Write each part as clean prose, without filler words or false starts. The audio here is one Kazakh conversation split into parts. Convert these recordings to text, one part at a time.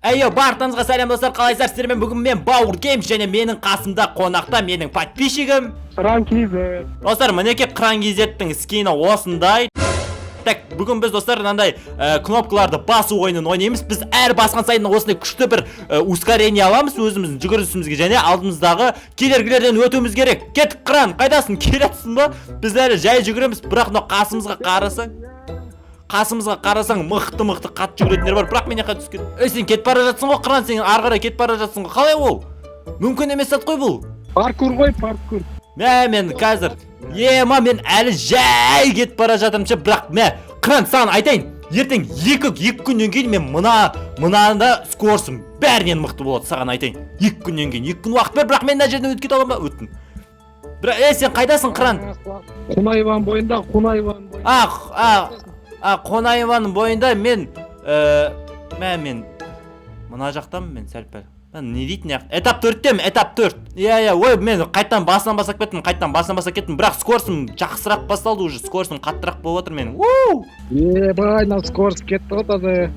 Әйо, барлықтарыңызға сәлем, достар! Қалайсыздар? Сіздермен бүгін мен, Бауыр Геймс, және менің қасымда қонақта менің подписчигім Қыран KZ. Достар, мінекей, Қыран KZ-тің скині осындай. Так, бүгін біз, достар, мынандай кнопкаларды басу ойынын ойнаймыз. Біз әр басқан сайын осындай күшті бір ускорение аламыз өзіміздің жүгірісімізге және алдымыздағы кедергілерден өтуіміз керек. Кеттік, Қыран, қайдасың? Келатсың ба? Біз әлі жай жүгіреміз, бірақ мынау қасымызға қарасаң, мықты мықты қатты жүгіретіндер бар, бірақ мен жаққа түсіп кеттім. Ей, сен кетіп бара жатсың ғой, Қыран, сен ары қарай кетіп бара жатсың ғой. Қалай ол? Мүмкін емес зат қой бұл. Паркур ғой, паркур. Мә, мен қазір, ема, мен әлі жай кетіп бара жатырмын ше, бірақ, мә, Қыран, саған айтайын, ертең 2 күннен кейін мен мынада скоростым бәрінен мықты болады, саған айтайын. 2 күннен кейін, 2 күн уақыт бер, бірақ мен мына жерден өтіп кете аламын ба? Өттім. Бірақ, ей, сен қайдасың, Қыран? Қонаеваның бойында, Қонаеваның бойында. А, Қонаеваның бойында мен, мә, мен мына жақтамын, мен сәл пәл. Мә, не дейтін, этап 4-темін, этап 4. Иә, ой, мен қайтадан басынан бастап кеттім, қайтадан басынан бастап кеттім, бірақ скоростым жақсырақ басталды уже, скоростым қаттырақ болып жатыр менің. Уу! Ебай, мына скорость кетті ғой таза.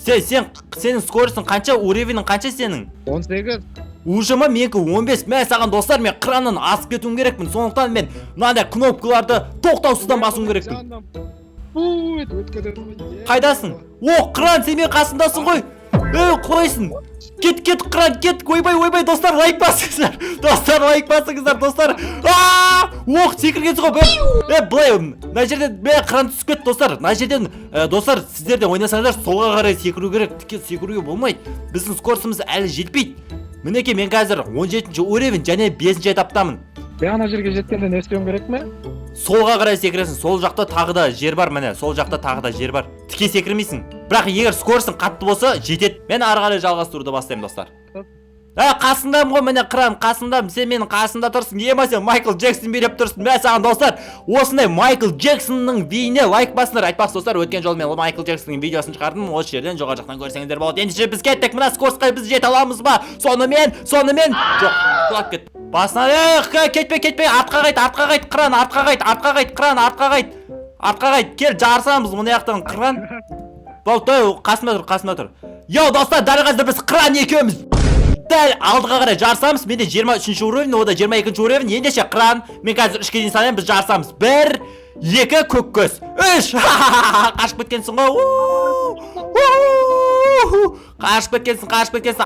Сен, сенің скоростың қанша, уровенің қанша сенің? 18. Уже ма? Менікі 15. Мә саған, достар, мен Қыраннан асып кетуім керекпін, сондықтан мен мынандай кнопкаларды тоқтаусыздан басуым керекпін. Фу, өтіп кетеді ғой. Қайдасың? О, Қыран, сен менің қасымдасың ғой. Ей, қойсын. Кет, кет, Қыран, кет. Ойбай, ойбай, достар, лайк басыңыздар. Достар, лайк басыңыздар, достар. А, ох, секіргенсің ғой. Е, былай, мына жерден, мә, Қыран түсіп кетті, достар. Мына жерден, достар, сіздер де ойнасаңыздар, солға қарай секіру керек, тіке секіруге болмайды. Біздің скоростымыз әлі жетпейді. Мінекей, мен қазір 17 уровень және 5 этаптамын. Мен ана жерге жеткенде не істеуім керек ме? Солға қарай секіресің, сол жақта тағы да жер бар, міне, сол жақта тағы да жер бар. Тіке секірмейсің. Бірақ егер скоростың қатты болса, жетеді. Мен ары қарай жалғастыруды бастаймын, достар. Ә, қасындамын ғой, міне, Қыран, қасындамын. Сен менің қасымда тұрсың. Ема, сен Майкл Джексон билеп тұрсың. Мә саған, достар, осындай Майкл Джексонның биіне лайк басыңдар. Айтпақшы, достар, өткен жолы мен Майкл Джексонның видеосын шығардым. Осы жерден, жоғары жақтан көрсеңіздер болады. Ендеше біз кеттік. Мына скоростьқа біз жете аламыз ба? Сонымен, жоқ, құлап кетті. Басына, эх, кетпе, кетпе, артқа қайт, артқа қайт, Қыран, артқа қайт, артқа қайт, Қыран, артқа қайт. Артқа қайт, кел, жарысамыз мына жақтан, Қыран. Болды, қасымда тұр, қасымда тұр. Йоу, достар, дәл қазір біз Қыран екеуміз дәл алдыға қарай жарысамыз. Менде 23 уровень, ода 22 уровень. Ендеше, Қыран, мен қазір 3-ке дейін санаймын, біз жарысамыз. Бір, екі, көк көз. Үш! Қашып кеткенсің ғой. У-у-у! Қашып кеткенсің, қашып кеткенсің.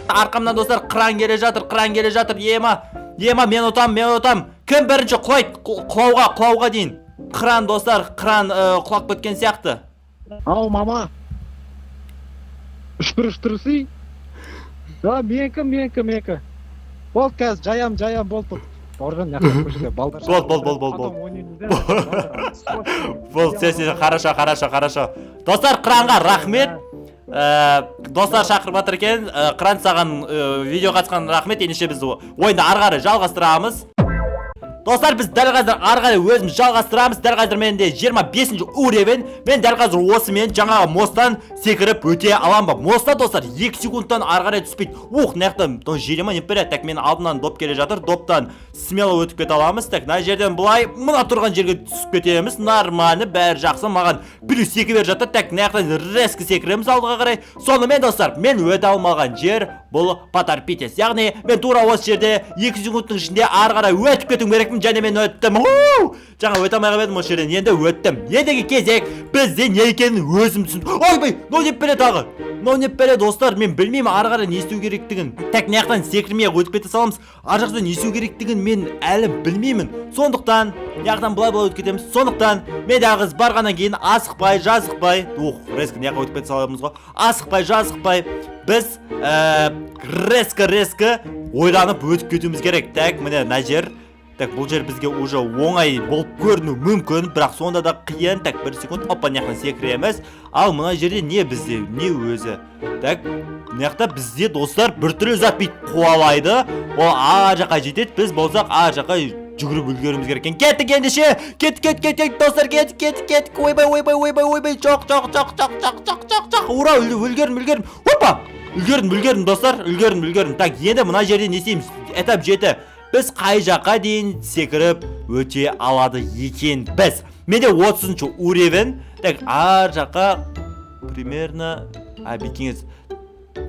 Арқамнан, достар, Қыран келе жатыр, Қыран келе жатыр. Ема, ема, мен ұтам, мен ұтам. Кім бірінші құлайды? Құлауға дейін. Қыран, достар, Қыран құлап кеткен сияқты. Ау, мама. Үш бір үш тұрсы. Да, менікі, менікі, менікі. Болды, қазір жаям, жаям, болды, болды. Бауыржан, мына жақта көшеде балдар. Болды, болды, болды, болды, Потом ойнаймыз да, балдар. Болды, все, все, хорошо, хорошо, хорошо. Достар, Қыранға рахмет. Достар шақырып жатыр екен. Қыран, саған видео қатысқан рахмет. Ендеше біз ойынды ары қарай жалғастырамыз. Достар, біз дәл қазір ары қарай өзіміз жалғастырамыз. Дәл қазір менде 25 уровень. Мен дәл қазір осымен жаңағы мосттан секіріп өте аламын ба? Мостта, достар, 2 секундтан ары қарай түспейді. Ух, мына жақта желе ма, не береді. Так, мен алдымнан доп келе жатыр. Доптан смело өтіп кете аламыз. Так, мына жерден былай мына тұрған жерге түсіп кетеміз. Нормально, бәрі жақсы. Маған +2 беріп жатыр. Так, мына жақтан резко секіреміз алдыға қарай. Сонымен, достар, мен өте алмаған жер бұл поторопитесь. Яғни мен тура осы жерде 2 секундтың ішінде ары қарай өтіп кетуім керекпін және мен өттім. Уу! Жаңа өте алмай қалып едім осы жерден. Енді өттім. Ендігі кезек бізде не екенін өзім түсіндім. Ойбай, мынау не бере тағы? Мынау не бере, достар? Мен білмеймін ары қарай не істеу керектігін. Так, мына жақтан секірмей ақ өтіп кете саламыз. Ар жақта не істеу керектігін мен әлі білмеймін. Сондықтан мына жақтан былай былай өтіп кетеміз. Сондықтан мен дағы барғаннан кейін асықпай, жазықпай, ух, резко мына жаққа өтіп кете саламыз ғой. Асықпай, жазықпай біз резко резко ойланып өтіп кетуіміз керек. Так, міне, мына жер. Так, бұл жер бізге уже оңай болып көріну мүмкін, бірақ сонда да қиын. Так, бір секунд, опа, мына жақтан секіреміз. Ал мына жерде не бізде? Не өзі? Так, мына жақта бізде, достар, біртүрлі зат бүйтіп қуалайды. Ол ар жаққа жетеді, біз болсақ ар жаққа жүгіріп үлгеруіміз керек екен. Кеттік ендеше. Кеттік, кеттік, кеттік, достар, кеттік, кеттік, кеттік. Ойбай, ойбай, ойбай, ойбай. Жоқ, жоқ, жоқ, жоқ, жоқ, жоқ, жоқ, жоқ. Ура, үлгердім, үлгердім. Опа! Үлгердім, үлгердім, достар, үлгердім, үлгердім. Так, енді мына жерде не істейміз? Этап 7. Біз қай жаққа дейін секіріп өте алады екенбіз? Менде 30 уровень. Так, ар жаққа примерно, а, бекеңіз.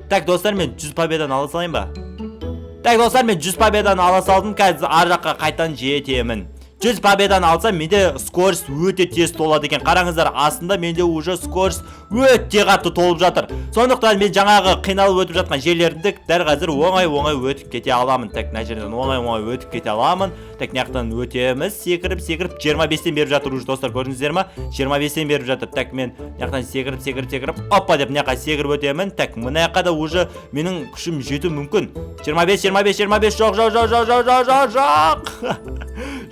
Так, достар, мен 100 победаны ала салайын ба? Так, достар, мен 100 победаны ала салдым. Қазір ар жаққа қайтадан жетемін. 100 победаны алсам, менде скорость өте тез толады екен. Қараңыздар, астында менде уже скорость өте қатты толып жатыр. Сондықтан мен жаңағы қиналып өтіп жатқан жерлерімді дәл қазір оңай оңай өтіп кете аламын. Так, мына жерден оңай оңай өтіп кете аламын. Так, мына жақтан өтеміз, секіріп секіріп. 25-тен беріп жатыр уже, достар, көрдіңіздер ма? 25-тен беріп жатыр. Так, мен мына жақтан секіріп, секіріп, секіріп, опа деп мына жаққа секіріп өтемін. Так, мына жаққа да уже менің күшім жетуі мүмкін. 25, 25, 25. Жоқ, жоқ, жоқ, жоқ, жоқ, жоқ, жоқ, жоқ,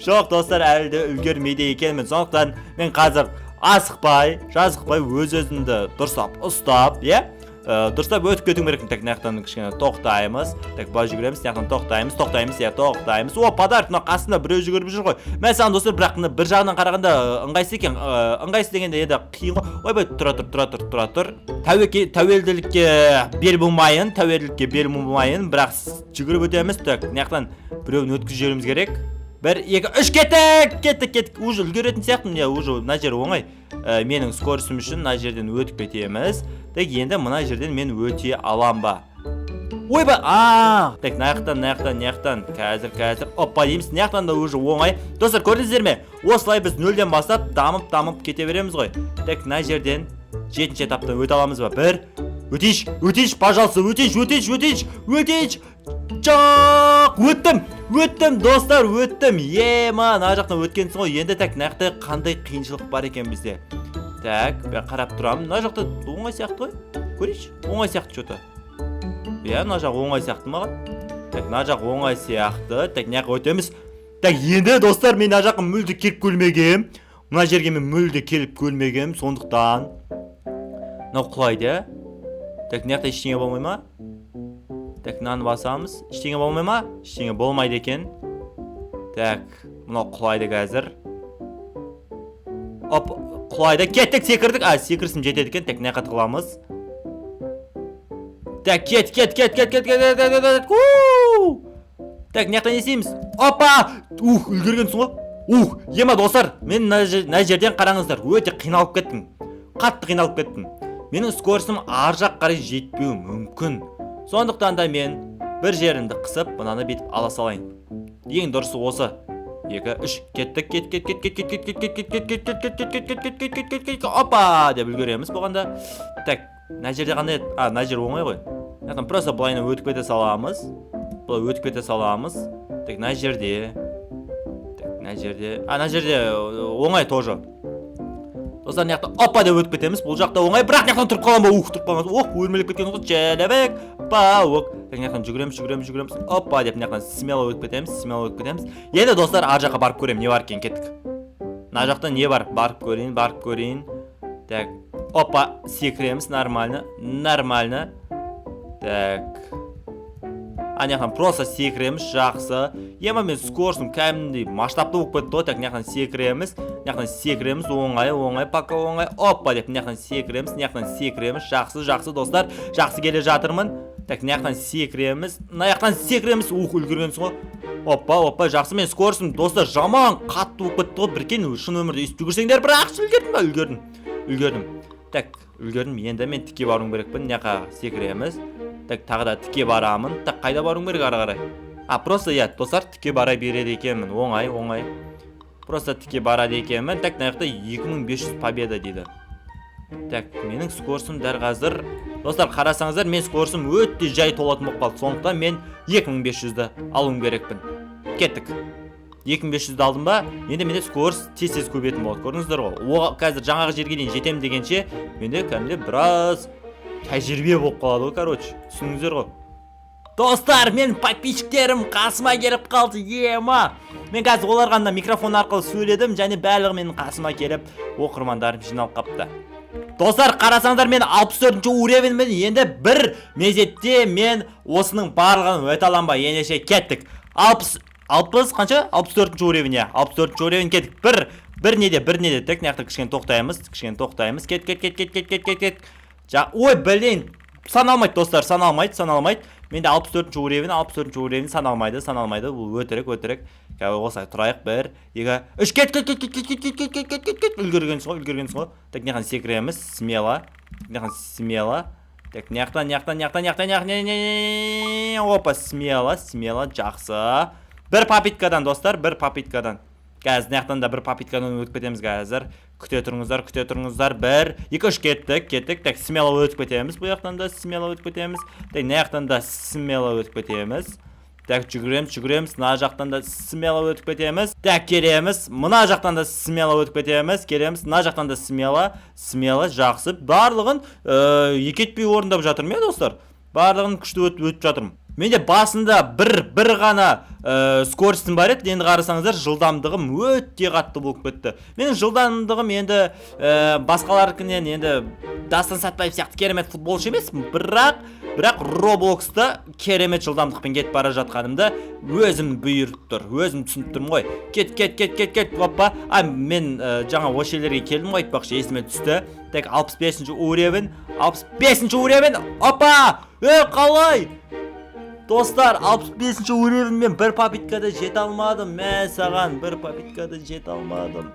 жоқ, достар, әлі де үлгермейді екенмін. Сондықтан мен қазір асықпай жазықпай өз өзімді дұрыстап ұстап, иә, дұрыстап өтіп кетуім керекпін. Так, мына жақтан кішкене тоқтаймыз. Так, былай жүгіреміз, мына жақтан тоқтаймыз, тоқтаймыз, иә, тоқтаймыз. О, подарок! Мына қасында біреу жүгіріп жүр ғой, мәссаған, достар. Бірақ мына бір жағынан қарағанда ыңғайсыз екен. Ыңғайсыз дегенде, енді қиын ғой. Ойбай, тұра тұр, тұра тұр, тұра тұр. Тәуелділікке бел бумайын, тәуелділікке бел бумайын, бірақ жүгіріп өтеміз. Так, мына жақтан біреуін өткізіп жіберуіміз керек. Бір, екі, үш, кеттік, кеттік, кеттік! Уже үлгеретін сияқтымын, иә, уже мына жер оңай. Менің скоростым үшін мына жерден өтіп кетеміз. Так, енді мына жерден мен өте алам ба? Ойбай, а, так, мына жақтан, мына жақтан, мына жақтан қазір, қазір, опа дейміз. Мына жақтан да уже оңай. Достар, көрдіңіздер ме? Осылай біз нөлден бастап дамып, дамып кете береміз ғой. Так, мына жерден жетінші этаптан өте аламыз ба? Бір, өтейінші, өтейінші, пожалуйста, өтейінші, өтейінші, өтейінші, өтейінші! Жоқ, өттім, өттім, достар, өттім! Ема, мына жақтан өткенсің ғой енді. Так, мына жақта қандай қиыншылық бар екен бізде? Так, мен қарап тұрамын. Мына жақта оңай сияқты ғой, көрейінші. Оңай сияқты че то, иә, мына жақ оңай сияқты маған. Так, мына жақ оңай сияқты. Так, мына жаққа өтеміз. Так, енді, достар, мен мына жаққа мүлде келіп көрмегем. Мына жерге мен мүлде келіп көрмегем, сондықтан мынау құлайды, иә. Так, мына жақта ештеңе болмай ма? Так, мынаны басамыз, ештеңе болмай ма? Ештеңе болмайды екен. Так, мынау құлайды қазір. Оп, құлайды. Кеттік, секірдік. А, секірсім жетеді екен. Так, мына жаққа тығыламыз. Так, кет, кет, кет, кет, кет, кет, кет, кет, кет. Уу! Так, мына жақта не істейміз? Опа! Ух, үлгергенсің ғой! Ух, ема, достар, мен мына жерден, қараңыздар, өте қиналып кеттім, қатты қиналып кеттім. Менің скоростым ар жақ қарай жетпеуі мүмкін. Сондықтан да мен бір жерімді қысып, мынаны бүйтіп ала салайын. Ең дұрысы осы. Екі, үш, кеттік! Кет, кет, кет, кет, кет, кет, кет, кет, кет, кет, кет, кет, кет, кет, кет, кет, кет, кет, кет, кет, опа деп үлгереміз бұғанда. Так, мына жерде қандай еді? А, мына жер оңай ғой. Мына жақтан просто былайынан өтіп кете саламыз, былай өтіп кете саламыз. Так, мына жерде, так, мына жерде, а, мына жерде оңай тоже, достар. Мына жақта опа деп өтіп кетеміз. Бұл жақта оңай, бірақ мына жақтан тұрып қаламын ба? Ух, тұрып қалған. Ох, өрмелеп кеткен ғой человек паук. Так, мына жақтан жүгіреміз, жүгіреміз, жүгіреміз. Опа деп мына жақтан смело өтіп кетеміз, смело өтіп кетеміз. Енді, достар, ар жаққа барып көремін, не бар екен. Кеттік. Мына жақта не бар? Барып көрейін, барып көрейін. Так, опа, секіреміз. Нормально, нормально. Так, ана жақтан просто секіреміз. Жақсы. Ема, мен скоростым кәдімгідей масштабты болып кетті ғой. Так, мына жақтан секіреміз, мына жақтан секіреміз. Оңай, оңай, пока оңай. Опа деп мына жақтан секіреміз, мына жақтан секіреміз. Жақсы, жақсы, достар, жақсы келе жатырмын. Так, мына жақтан секіреміз, мына жақтан секіреміз. Ух, үлгергенсің ғой! Опа, опа, жақсы. Мен скоростым, достар, жаман қатты болып кетті ғой. Прикинь, шын өмірде өйстіп жүгірсеңдер. Бірақ үлгердім ба? Үлгердім, үлгердім. Так, үлгердім. Енді мен тіке баруым керекпін. Мына жаққа секіреміз. Так, тағы да тіке барамын. Так, қайда баруым керек ары қарай? А, просто, иә, достар, тіке бара береді екенмін. Оңай, оңай, просто тіке барады екенмін. Так, мына жақта 2500 победа дейді. Так, менің скоростым дәл қазір, достар, қарасаңыздар, мен скоростым өте жай толатын болып қалды. Сондықтан мен 2500-ді алуым керекпін. Кеттік. 2500-ді алдым ба, енді менде скорость тез тез көбейетін болады. Көрдіңіздер ғой. О, қазір жаңағы жерге дейін жетемін дегенше, менде кәдімгідей біраз тәжірибе болып қалады ғой, короче, түсіндіңіздер ғой. Достар, мен подписчиктерім қасыма келіп қалды. Ема, мен қазір оларға мына микрофон арқылы сөйледім және барлығы менің қасыма келіп, оқырмандарым жиналып қапты. Достар, қарасаңдар, мен 64 уровеньмін. Енді бір мезетте мен осының барлығын өте аламын ба? Ендеше кеттік. 60, 60 қанша? 64 уровень, иә, 64 уровень. Кеттік. Бір неде, бір неде? Так, мына жақта кішкене тоқтаймыз, кішкене тоқтаймыз. Кет, кет, кет, кет, кет, кет, кет, кет. Ой, блин, саналмайды, достар, саналмайды, саналмайды. Менде 64 уровень, 64 уровень саналмайды, саналмайды. Бұл өтірік, өтірік. Қазір осылай тұрайық. Бір, екі, үш, кет, кет, кет, кет, кет, кет, кет, кет, кет, кет, кет! Үлгергенсің ғой, үлгергенсің ғой. Так, мына жақтан секіреміз смело, мына жақтан смело. Так, Так, мына жақтан, мына жақтан, мына жақтан, мына жақтан, мына жақтан. Опа, смело, смело, жақсы. Бір попыткадан, достар, бір попыткадан. Қазір мына жақтан да бір попыткадан өтіп кетеміз қазір. Күте тұрыңыздар, күте тұрыңыздар. Бір, екі, үш, кеттік, кеттік. Так, смело өтіп кетеміз. Бұл жақтан да смело өтіп кетеміз. Так, мына жақтан да смело өтіп кетеміз. Так, жүгіреміз, жүгіреміз. Мына жақтан да смело өтіп кетеміз. Так, келеміз. Мына жақтан да смело өтіп кетеміз. Келеміз. Мына жақтан да смело, смело, жақсы. Барлығын екі етпей орындап жатырмын, иә, достар. Барлығын күшті өтіп жатырмын. Менде басында бір ғана скоростім бар еді. Енді қарасаңыздар, жылдамдығым өте қатты болып кетті. Менің жылдамдығым енді басқалардікінен, енді Дастан Сәтбаев сияқты керемет футболшы емеспін, бірақ Роблокста керемет жылдамдықпен кетіп бара жатқанымды өзім бұйырып тұр, өзім түсініп тұрмын ғой. Кет, кет, кет, кет, кет, опа. А, мен жаңа осы жерлерге келдім ғой, айтпақшы, есіме түсті. Так, 65 уровень, 65 уровень, опа! Е, қалай? Достар, 65 уровень, бір попыткада жете алмадым. Мә саған, бір попыткада жете алмадым.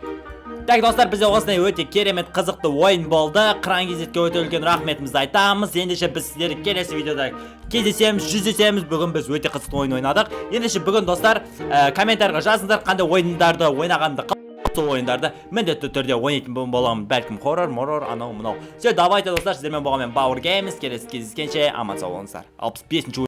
Так, достар, бізде осындай өте керемет, қызықты ойын болды. Қыран Кезетке өте үлкен рахметімізді айтамыз. Ендеше біз сіздерді келесі видеода кездесеміз, жүздесеміз. Бүгін біз өте қызықты ойын ойнадық. Ендеше бүгін, достар, комментарийға жазыңыздар, қандай ойындарды ойнағанымды, сол ойындарды міндетті түрде ойнайтын боламын. Бәлкім, хоррор, моррор, анау мынау. Все, давайте, достар, сіздермен болған мен, Бауыр Геймс. Келесі кездескенше аман сау болыңыздар. 65.